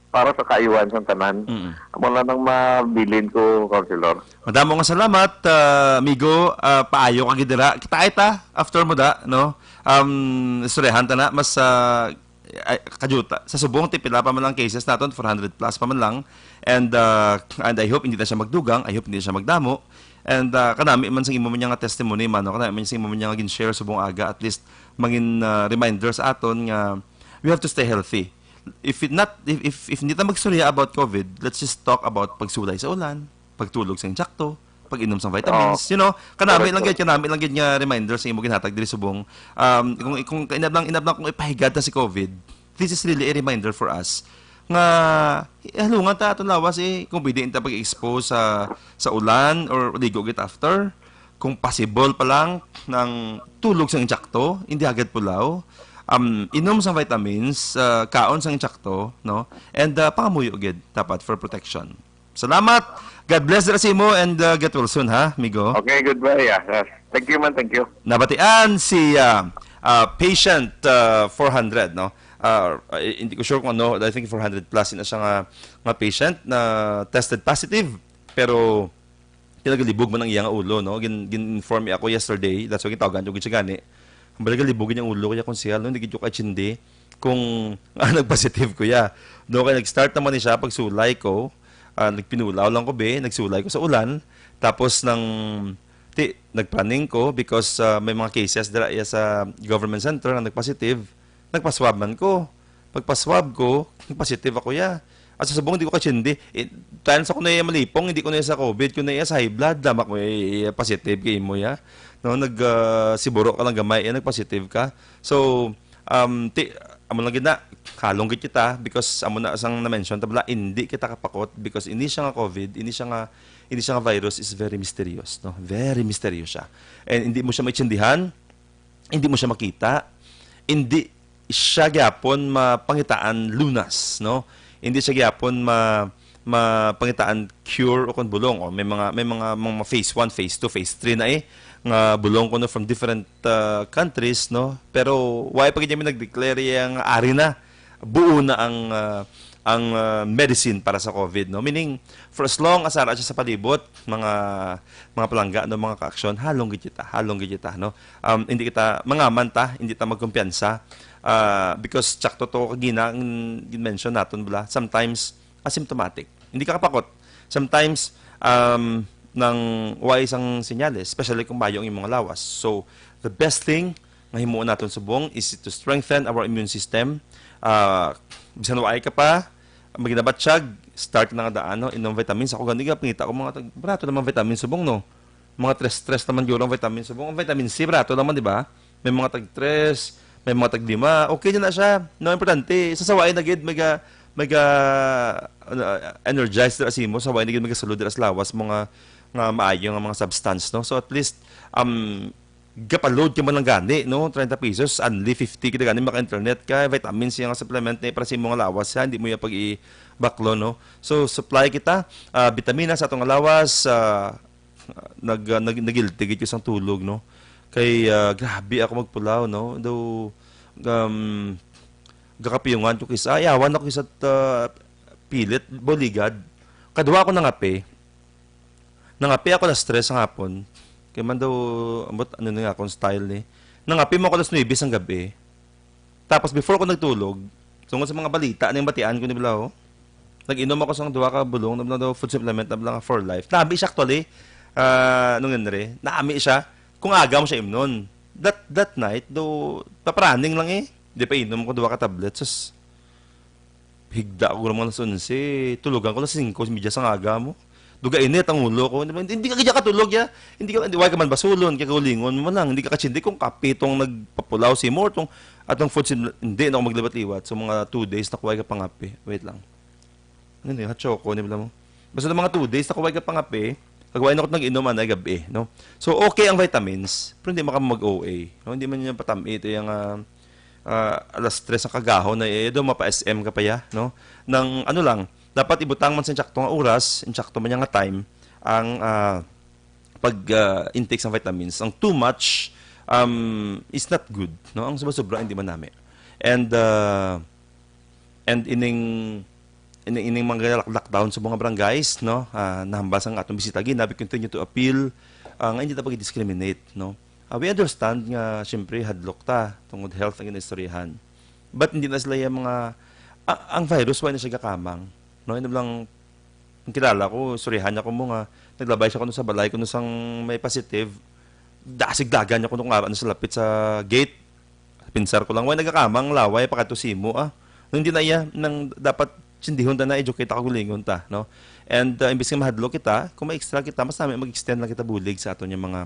para sa kaayuhan sang tanan, Mm. amo lang ang mabilin ko, Councilor. Madamo nga salamat, ah, amigo. Ah, paayo ka gid dira. Kita ay ta after mo da, no? Um, istoryahan ta na mas, ah, ay, kajuta. Sa subong, ti pila pa man ang cases naton, four hundred plus pa man lang. And, uh, and I hope hindi na siya magdugang. I hope hindi na siya magdamo. And, uh, kanami man sa imo man niya nga testimony, mano, kanami man sa imo man niya nga gin-share subong aga, at least mangin, uh, reminder sa aton nga we have to stay healthy. If it not, if, if, if hindi ta magstorya about COVID, let's just talk about pagsulay sa ulan, pagtulog sa insakto, pag-inom sang vitamins, Ah, you know, kanami correct, lang gid, correct. kanami lang gid nga reminder sa imo ginhatag diri subong. Um, kung, kung inab lang, inab lang kung ipahigad ta si COVID, this is really a reminder for us nga halungan ta aton lawas eh, kung pwede ta pag-expose sa, sa ulan or ligo gid after. Kung possible pa lang ng tulog sang insakto, hindi agad pulaw. Um, inom sang vitamins, uh, kaon sang insakto, no? And, uh, pangamuyo gid dapat for protection. Salamat. God bless dira sa imo and, uh, get well soon, ha, amigo? Okay, goodbye, ah. Ah, thank you, man. Thank you. Nabatian si, uh, uh, patient, uh, four hundred, no? Uh, uh, hindi ko sure kung ano, I think four hundred plus na siya nga, nga patient na tested positive. Pero kinagalibog man ang iya nga ulo, no? Gin-, gin-inform niya ako yesterday. That's why gitawagan ko gid siya gani. Ang balaga libog niya ang ulo, kaya konsehal, no? Hindi gid ko kaintindi kung, ah, nagpositive ko, ya. No, kaya nag-start naman ni siya, pagsulay ko, ah, nagpinulaw lang ko, be, nagsulay ko sa ulan. Tapos nang, ti, nagpraning ko because, ah, may mga cases dira iya sa government center na nagpositive. Nagpaswab man ko. Pagpaswab ko, nagpositive ako, ya. At sa subong, di ko kaintindi. Eh, tayo sa kuno iya malipong, hindi kuno iya sa COVID, kuno iya sa high blood, lamak mo iya, iya positive kay imo, ya. No, nag, ah, siburo ka lang gamay, eh, nagpositive ka. So, um, ti, amo lang gid na, halong gid kita, because amo na sang na-mention ta bala, hindi kita kapakot, because ini siya nga COVID, ini siya nga, ini siya nga virus is very mysterious, no? Very mysterious siya. And hindi mo siya maintindihan, hindi mo siya makita, hindi siya gyapon mapangitaan lunas, no? Hindi siya gyapon ma-, mapangitaan cure o kon bulong. O, may mga, may mga, mga phase one, phase two, phase three na eh, nga bulong kuno from different, uh, countries, no? Pero why pa gid kami nag-declare yang ari na? Buo na ang, uh, ang, uh, medicine para sa COVID, no? Meaning, for as long as ara siya sa palibot, mga, mga palangga, no, mga ka-aksyon, halong gid kita, halong gid kita, no? Um, hindi kita mangaman ta, hindi ta magkumpiyansa. Ah, because tsakto to kagina ang gin-mention naton bala. Sometimes asymptomatic. Hindi ka kapakot. Sometimes, um, nang way sang senyales, especially kung mayo ang imong lawas. So, the best thing nga himuon naton subong is to strengthen our immune system. Ah, bisan waay ka pa, maginabatyag, start na nga daan, no? Inom vitamins. Ako gani, pangita ko mga tag-, barato naman vitamins subong, no? Mga tres-tres naman gyud ang vitamin subong. Ang vitamin C, barato naman, di ba? May mga tag-tres, may mga tag-lima. Okay din na siya. No, importante, sa sawaay na gid, may ga-, maga, ano, energized dira sa imo, sa wala na gid magasulod dira sa lawas mo nga, nga maayo nga mga substance, no? So, at least, um, gapaload ka man lang gani, no? Treinta pesos, only fifty kita gani, maka-internet ka, vitamins, iya nga supplement na para sa imo nga lawas, ha? Hindi mo iya pag-ibaklo, no? So, supply kita, ah, bitamina sa atong lawas, ah, nag, ah, nag, nagiltigit ko sang tulog, no? Kay, ah, grabe ako magpulaw, no? Daw, um, gakapiyungan ko kisa, ayawan ako kisa, ah, pilit, buligad. Kadwa ako nangape. Nangape ako alas tres sa hapon. Kay man daw, ambot, ano na nga akong style ni. Nangape mo ako alas nuebe sang gabi. Tapos before ko nagtulog, tungod sa mga balita na yung batian ko ni Blau, nag-inom ako sang duha ka bulong na daw food supplement na lang for life. Nami siya actually, ah, nung Henry, nami siya. Kung aga mo siya imnon. That, that night, do, papraning lang eh. Di pa inom ko duha ka tablet. Sus, higda ko mga alas onse. Tulogan ko alas singko, media sa aga mo. Duga init ang ulo ko. Hindi, hindi ka kaya katulog, ya. Hindi ka, hindi, why ka man basulon, kaya kaulingon mo lang. Hindi ka kachindi kung kape tong nagpapulaw si mo, tong, atong food, sim-, hindi na ako magliwat-liwat. So, mga two days na kuway ka pangape. Wait lang. Ano ni, hot choco, ni bala mo? Basta ng mga two days na kuway ka pangape, kagway na ko nag-inom anay gabi, no? So, okay ang vitamins, pero hindi maka mag-O A, no? Hindi man niya patami ito yung, ah, ah, alas tres ang kagahon na, eh, daw mapa-S M ka pa ya, no? Nang ano lang, dapat ibutang man sa insakto nga oras, insakto man niya nga time, ang, ah, pag, ah, intake sa vitamins. Ang too much, um, is not good, no? Ang sobra-sobra, hindi man nami. And, ah, and ining, ining, ining mga lock-, lockdown sa mga barangays, no? Ah, nahambal sang atong bisita, again, we continue to appeal, ah, nga hindi ta pag-discriminate, no? Ah, we understand nga, siyempre, hadlok ta, tungod health ang ginaistoryahan. But hindi na sila yung mga, a-, ang virus, why na siya gakamang? No? Yun lang, ang kilala ko, istoryahan niya ko mo nga, naglabay siya kuno sa balay, kuno sang may positive, dasigdagan niya kuno kung ano sa lapit sa gate. Pinsar ko lang, why nagakamang laway pa kadto simo, ah? Nung di na iya, nang dapat sindihon ta na, educate ta, kagulingon ta, no? And, uh, imbis nga mahadlok kita, kung ma-extra kita, mas nami mag-extend lang kita bulig sa aton yung mga,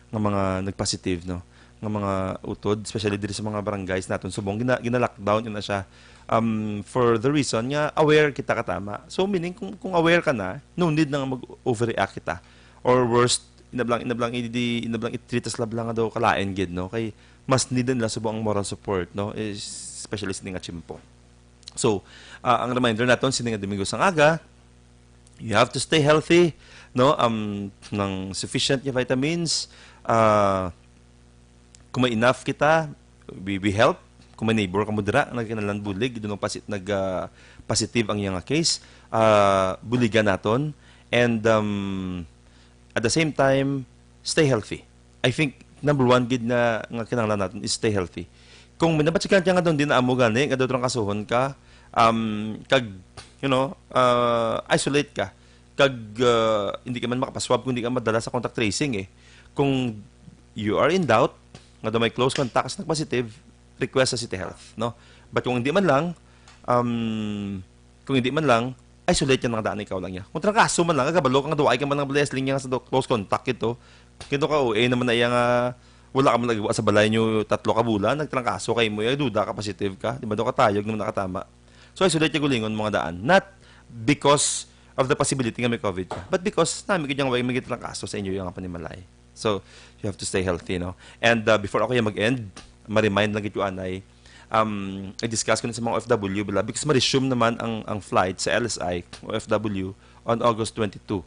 nga mga nagpositive, no? Nga mga utod, especially diri sa mga barangays naton subong, gina-, gina-lockdown yun na siya. Um, for the reason nga aware kita katama. So, meaning, kung, kung aware ka na, no need na nga mag-overreact kita. Or worst, inablang, inablang, hindi, inablang i-treat as lablang nga daw kalain gid, no? Kay mas need nila subong ang moral support, no? Especially sa nga tiyempo. So, ah, ang reminder naton sini nga Domingo sang aga, you have to stay healthy, no? Um, ng sufficient nga vitamins, ah, kung may enough kita, we, we help. Kung may neighbor ka mo dira, nagkinalan bulig, doon ang pasi-, nag, ah, positive ang iyang case, ah, buligan naton. And, um, at the same time, stay healthy. I think number one gid na nga kinahanglan naton is stay healthy. Kung may nabatsikan ka nga doon, di na amo gani, nga doon trangkasuhon ka, um, kag, you know, uh, isolate ka, kag, uh, hindi ka man makapaswab kung di ka madala sa contact tracing eh. Kung you are in doubt, nga daw may close contacts nag-positive, request sa City Health, no? But kung hindi man lang, um, kung hindi man lang, isolate yan nga daan ikaw lang niya. Kung trangkaso man lang, kabalo ka nga duway ka man lang blessing niya sa do-, close contact ito. Kito ka, O A naman na iya nga, wala ka man nagawa sa balay niyo tatlo ka bulan, nagtrangkaso kay mo, eh, duda ka, positive ka, di ba? Do katayog naman nakatama. So, isolate yung gulingon mga daan. Not because of the possibility nga may COVID ka, but because nami kanyang way may trangkaso sa inyo yung panimalay. So, you have to stay healthy, no? And, uh, before ako yung mag-end, ma-remind lang ito, anay, um, i-discuss ko na sa mga O F W, bala, because ma-resume naman ang, ang flight sa L S I, O F W, on August twenty-two.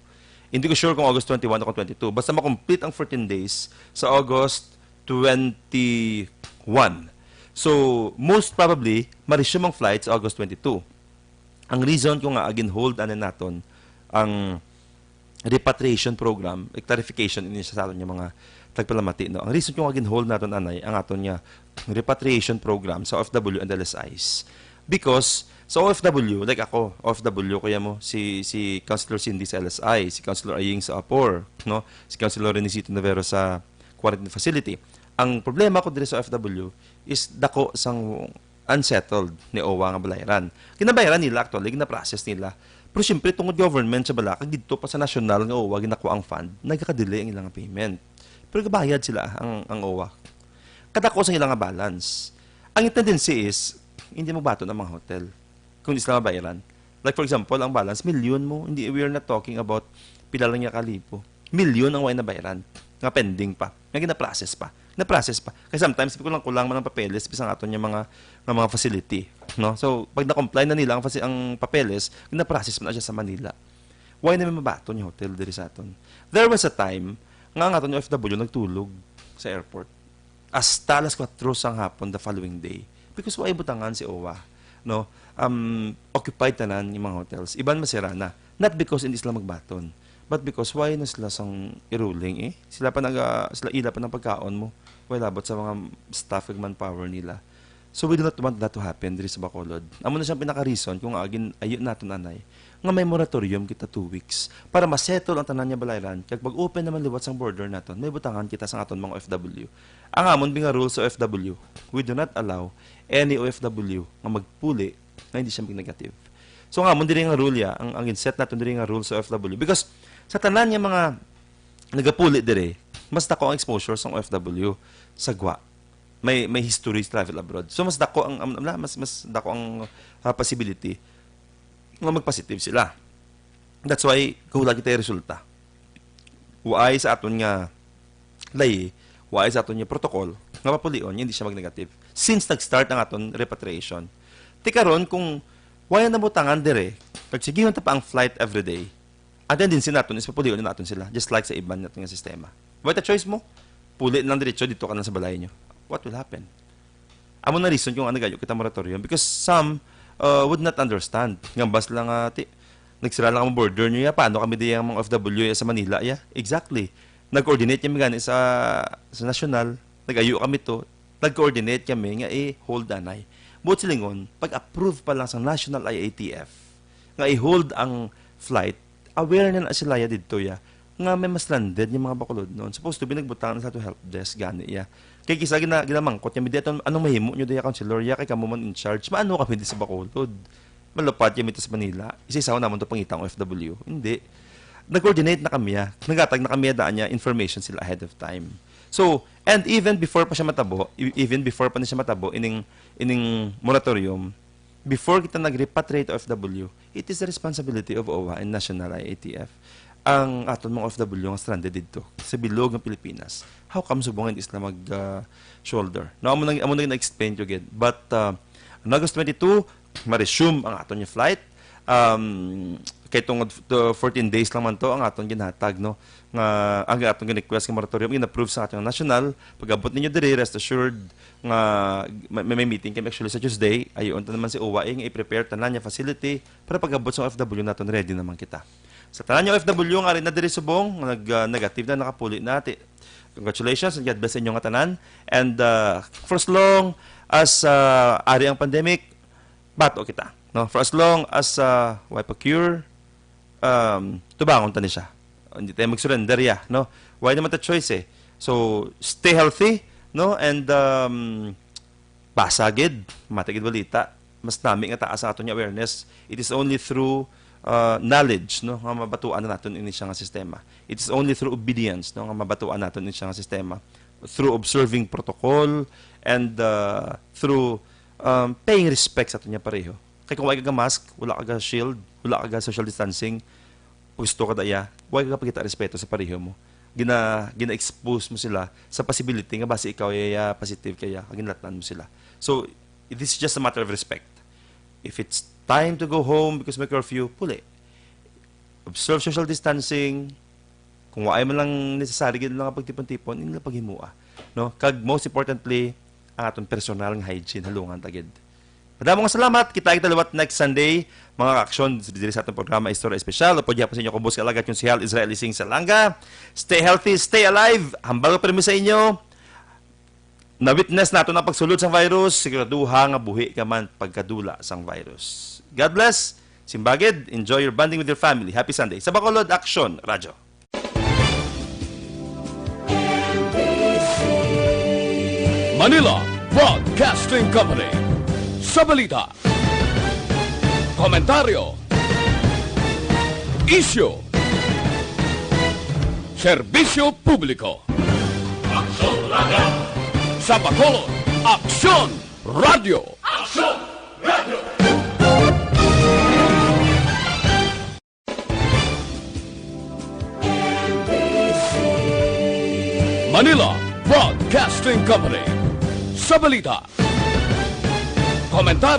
Hindi ko sure kung August twenty-one o twenty-two. Basta ma-complete ang fourteen days sa August twenty-one. So, most probably, ma-resume ang flight sa August twenty-two. Ang reason ko nga, again, hold, ano naton, ang repatriation program, eh, clarification ini sa aton nga mga tagpalamati, no? Ang reason kung ginhold naton anay ang aton nga repatriation program sa O F W and L S Is. Because sa O F W, like ako, O F W kuya mo, si, si Councilor Cindy sa L S I, si Councilor Aying sa APOR, no? Si Councilor Renisito Navero sa quarantine facility. Ang problema ko diri sa O F W is dako sang unsettled ni OWWA nga balayran. Ginabayaran nila actually, gina-process nila. Pero siyempre, tungod government sa balaka, dito pa sa national nga OWWA ginakuha ang fund, nagkakadili ang ilang payment. Pero gabayad sila, ang, ang OWWA. Kadako sa ilang balance. Ang tendency is, hindi magbaton ang mga hotel. kung di sila mabayaran. Like, for example, ang balance, milyon mo, hindi, we are not talking about pila lang niya kalibo. Milyon ang way nabayaran, nga pending pa, nga ginaprocess pa, ginaprocess pa. Kaya sometimes, kulang-kulang man ang papeles, bisan aton yung mga, nga mga facility, no? So, pag na-comply na nila ang, faci- ang papeles, ginaprocess pa na siya sa Manila. Why na may mabaton yung hotel diri sa aton? There was a time nga ang aton yung O F W nagtulog sa airport hasta alas kwatro sang hapon the following day. Because way butangan si O W A, no? Um, occupied tanan yung mga hotels. Iban masira na. Not because hindi sila magbaton, but because way na sila sang i-ruling, eh. Sila pa naga, sila ila pa ng pagkaon mo. Way labot sa mga staff ug manpower nila. So we do not want that to happen diri sa Bacolod. Amo na siyang pinaka-reason kung agin ayo naton anay nga may moratorium kita two weeks para ma-settle ang tanan nga balayran, kag pag-open naman liwat sang border naton, may butangan kita sa aton mga O F W. Ang amon bi nga rule sa O F W, we do not allow any O F W nga magpuli nga hindi siya mag-negative. So, ang amon diri nga rule ya, ang, ang inset naton diri nga rule sa O F W, because sa tanan nga mga nagapuli diri, mas dako ang exposure sang O F W sa gwa. May, may history sa travel abroad. So, mas dako ang, am-, am-, mas, mas dako ang, ah, possibility nga mag-positive sila. That's why, kung wala kita resulta, waay sa aton nga layi, waay sa aton nga protocol, nga papulion, hindi siya mag-negative. Since nag-start ang aton repatriation. Ti karon, kung wala na butangan dire, pagsigihon ta pa ang flight everyday, ang tendency naton is papulion na naton sila, just like sa iban naton nga sistema. Wala ta choice mo, puli na lang diretso dito ka na sa balay nyo. What will happen? Amo na reason kung ano gayo kita moratorium, because some, uh, would not understand. Nga bas lang, ah, ti, nagsira lang ang border nyo ya, paano kami di ang mga O F W ya sa Manila ya? Exactly. Nag-coordinate kami gani sa, sa national, nag-ayo kami to, nag-coordinate kami nga i-hold anay. Buot silingon, pag-approve pa lang sa National I A T F nga i-hold ang flight, aware na na sila ya didto ya nga may mas landed nga mga Bacolodnon. Supposed to be nagbutang na sa to help desk gani ya. Kay kisa gina, ginamangkot kami di aton, anong mahimo nyo diya, counselor ya, kay kamo man in charge. Maano kami di sa Bacolod? Malupad kami to sa Manila. Isa-isaw naman to pangita ang O F W. Hindi. Nag-coordinate na kami ya. Nagatag na kami ya daan ya information sila ahead of time. So, and even before pa siya matabo, e- even before pa na siya matabo, ining, ining moratorium, before kita nag-repatriate O F W, it is the responsibility of O W A and National I A T F ang aton mga O F W nga stranded didto sa bilog ng Pilipinas. How come subong hindi sila mag, ah, shoulder? No, amo nang, amo nang explain to again. But, ah, on August twenty-two, ma-resume ang aton nga flight. Um, kay tungod to fourteen days lang man to ang aton ginhatag, no, nga ang aton gin-request nga moratorium gin-approve sa aton national. Pag-abot ninyo diri, rest assured nga may, may meeting kami actually sa Tuesday. Ayoon ta naman si O W A, eh, nga i-prepare tanan nga facility para pag-abot sa O F W naton, ready naman kita. Sa tanan nga O F W nga ari na diri subong, nag, ah, negative na, nakapuli na, ti-, congratulations and God bless sa inyo nga tanan. And, ah, for as long as, ah, ari ang pandemic, bato kita, no? For as long as, ah, way pa cure, um, tubangon ta ni siya. Hindi tayo mag-surrender ya, no? Way naman ta choice, eh. So, stay healthy, no? And, um, basa gid, mati gid balita. Mas nami nga taas ang aton nga awareness. It is only through, uh, knowledge, no, nga mabatuan na naton ini siya nga sistema. It is only through obedience, no, nga mabatuan naton ini siya nga sistema. Through observing protocol and, uh, through, um, paying respect sa aton nga pareho. Kay kung wala ka mask, wala ka shield, wala ka social distancing, gusto ka daya, wala ka pakita respeto sa pareho mo. Gina, gina-expose mo sila sa possibility nga basi ikaw ya positive kaya, ginlatnan mo sila. So, it is just a matter of respect. If it's time to go home because may curfew, puli. Observe social distancing. Kung waay man lang necessary gid lang ang pagtipon-tipon, hindi lang paghimua, no? Kag most importantly, ang aton personal nga hygiene, halungan ta gid. Madamo nga salamat. Kita kita liwat next Sunday, mga ka-aksyon, diri sa atong programa Istorya Espesyal. Upod gihapon sa inyo, kubos ka alagad, Konsehal Israel Ising Salanga. Stay healthy, stay alive. Hambal ko pirmi sa inyo. Na-witness nato ang pagsulod sang virus, siguraduha nga buhi ka man pagkadula sang virus. God bless. Simbagid, enjoy your bonding with your family. Happy Sunday. Sa Bacolod, Aksyon Radyo. Manila Broadcasting Company. Sa balita, komentaryo, isyu, serbisyo publiko. Aksyon Radyo. Sa Bacolod, Aksyon Radyo. Aksyon Radyo. Manila Broadcasting Company. Sa balita, komentar